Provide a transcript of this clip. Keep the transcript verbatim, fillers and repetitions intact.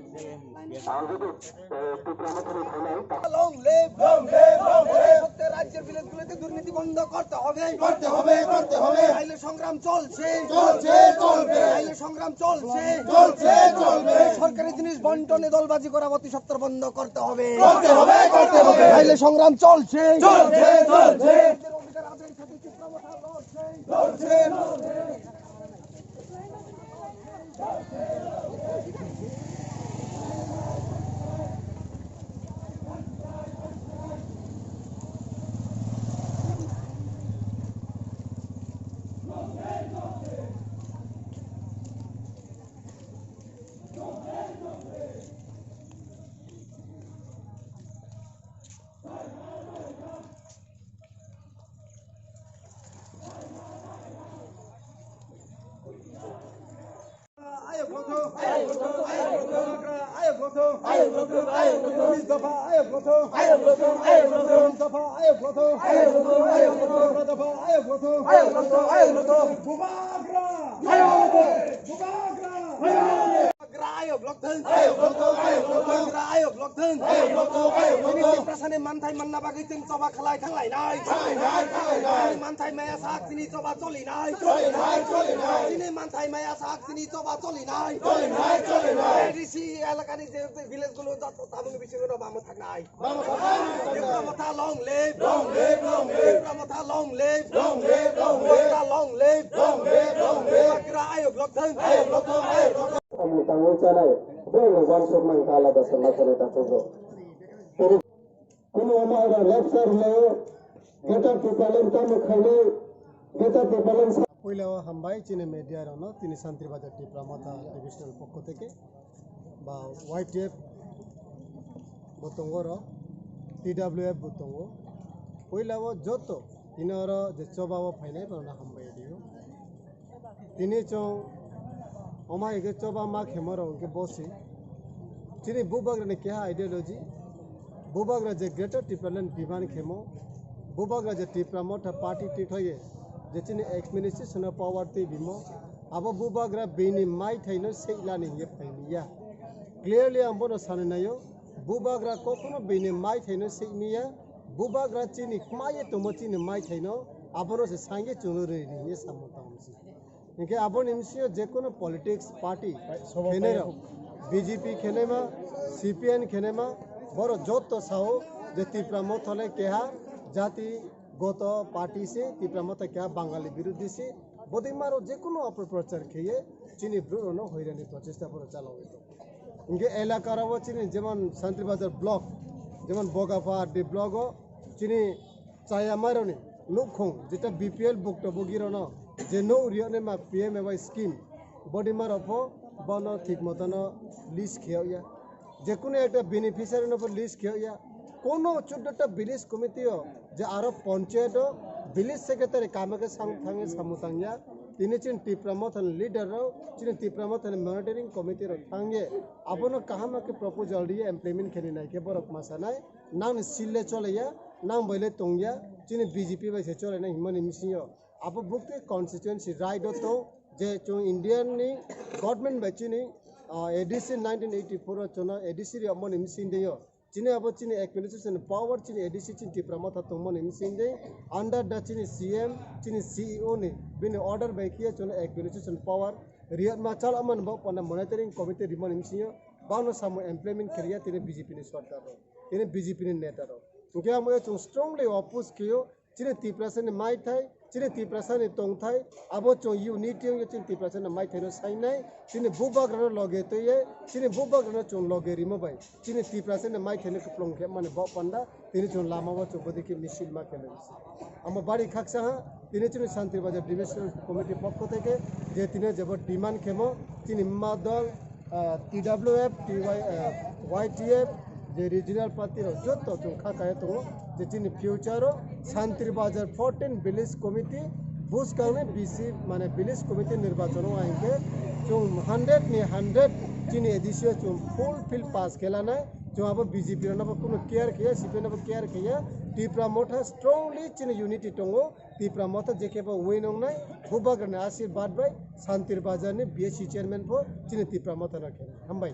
Long live, long live, long live। সত্যের রাজ্যের ভিলেজগুলোতে দুর্নীতি বন্ধ করতে হবে, করতে হবে, করতে হবে। নাইলে সংগ্রাম চলছে, চলছে, চলবে। নাইলে সংগ্রাম চলছে, চলছে, চলবে। সরকারি জিনিস বন্টনে দলবাজি করা অতি সত্বর বন্ধ করতে হবে, করতে হবে, করতে হবে। নাইলে সংগ্রাম চলছে, চলছে, চলছে। রাজ্যের অধিকার আদায়ের সাথে তীব্র মথা লড়ছে, লড়ছে, লড়ছে। Bubagra ayok lokthwng. Ayok lokthwng, ayok lokthwng. Bubagra ayok lokthwng. Ayok lokthwng, ayok lokthwng. Chini Tiprasani manthai manna bagwi chwng choba khlai thanglainai. Thanglainai, thanglainai. Chini manthai maya sak chini choba cholinai. Cholinai, cholinai. Chini manthai maya sak chini choba cholinai. Cholinai, cholinai. A D C elakani je village gulo joto tabukni bisingo no bamo thangnai. Tipra Motha long live. Long live, long live. Tipra Motha long live. Long live, long live. Motha long live. Long live, long live. Bubagra ayok lokthwng. Ayok lokthwng, ayok lokthwng. Samung tangwi chanai, borokno uansukmani kha alada se ma khe ta thugo. Kunu omo oro lecture le, Greater Tipraland tamo khainai, Greater Tipraland sa- Puila o hambai chini media rokno, tini Santri Bazar Tipra Motha divisional pokho theke. Ba Y T F bo tongo oro, T W F bo tongo. Puila o joto tini oro je choba o phainai borokno hambai dio. Tini chwng omo hai khe choba ma khemo rok hwnkhe bosi. Chini bubagrani keha ideology, bubagra je Greater Tipraland demand khemo, bubagra je Tipra Motha party tithai je chini administration o power twi bimo, abo bubagra bini maithaino seihlani hingye phaimiya. Clearly ang bono sanwi naio, bubagra kokno bini maithaino seimiya, bubagra chini kmaiye tongmo chini maithaino, abono se sangye chwngno rwini hingye samung tangma se. Hinkhe aboni bisingo jekono politics party khenai rok, B J P khenaima, C P M khenaima, borok joto sao je Tipra Motha le keha jati goto party se, Tipra Motha keha Bangali birodhi se, bodima rok jekono opoprochar kheye chini bwrwi rokno hoirani prochesta borok chalogwi tongo. Hinkhe elaka rok o chini jemon Santri Bazar block, jemon Bogapha R D block o chini chaya mairokni nukhung, jeta B P L bukto bugirokno je nuk riyoknai ma P M A Y scheme, bodimarok pho bono thik motono list kheyokya. Jekono ekta beneficiary no pho list kheyokya. Kono chuddo ta village committee o je aro panchayat o village secretary kamo khe sang thangwi samung tangya. Tini chini Tipra Mothani leader rok, chini Tipra Mothani monitoring committee rok thangye abono kaham khe proposal riye implement khe nai khe borok ma sanai. Nangni sil le chole ya, nang bai le tong ya, chini B J P bai se chole nai himani bisingo. Abo bukti constituency right o tong je chwng Indian ni government bai chini, ah, A D C nineteen eighty-four o chwngno A D C riyokmani bising deyo. Chini abo chini administration power chini A D C chini Tipra Motha tongmani bising de under the chini C M, chini C E O ni bini order bai khiya chwngno administration power riyokma chalokmani bo panda monitoring committee rimani bisingo bangno samung implement khiriya tini B J P ni sorkar rok. Tini B J P ni neta rok. Hwnkhe amo chwng strongly oppose khaio, chini Tiprasani maithai, chini Tiprasani tongthai, abo chwng unity wngya chini Tiprasani maithaino sainai, chini bubagrano loge twiye, chini bubagrano chwng loge rimo bai, chini Tiprasani maithaino kwplwng khe mani bo panda, tini chwng lama o chwng bodikhe misil ma khe nai. Amo bari khaksa ha, tini chini Santri Bazar Division Committee pokho theke, je tini jebo demand khemo, chini ma dol, ah, T W F, T Y, ah, Y T F, je regional party rok joto chwng kha kaya tongo, je chini future o Santri Bazar fourteen Village Committee, buskang ni B C, mane Village Committee nirbachon o hinkhe chwng hundred ni hundred chini A D C o chwng full field pass khe lanai, chwng abo B J P rok no bo kunu care khe ya, C P M no bo care khe ya, Tipra Motha strongly chini unity tongo, Tipra Motha je khe bo win wngnai, bubagrani ashirbad bai, Santri Bazar ni B S C chairman pho chini Tipra Motha no khe. Hambai.